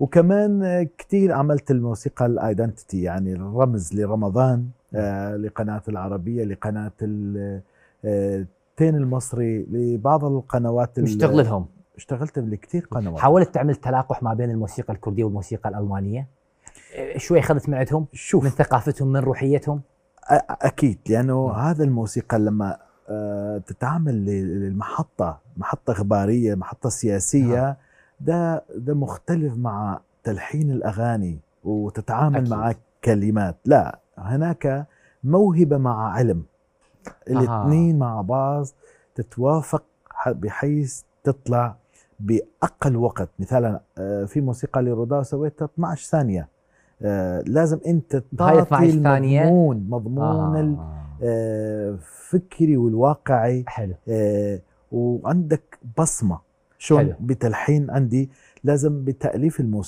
وكمان كثير عملت الموسيقى الايدنتيتي، يعني الرمز لرمضان، لقناة العربية، لقناة التين المصري، لبعض القنوات مشتغل لهم. اشتغلت لكثير قنوات. حاولت تعمل تلاقح ما بين الموسيقى الكردية والموسيقى الألمانية؟ شوي أخذت من عندهم، شوف، من ثقافتهم، من روحيتهم؟ أكيد، لأنه هذا الموسيقى لما تتعامل للمحطة، محطة إخبارية، محطة سياسية، ده مختلف مع تلحين الأغاني وتتعامل أكيد. مع كلمات. لا، هناك موهبة مع علم، الاثنين مع بعض تتوافق بحيث تطلع بأقل وقت. مثلا في موسيقى لروداو سويتها 12 ثانية، لازم انت تعطي المضمون، مضمون الفكري والواقعي. حلو. وعندك بصمة شلون بتلحين. عندي لازم بتأليف الموسيقى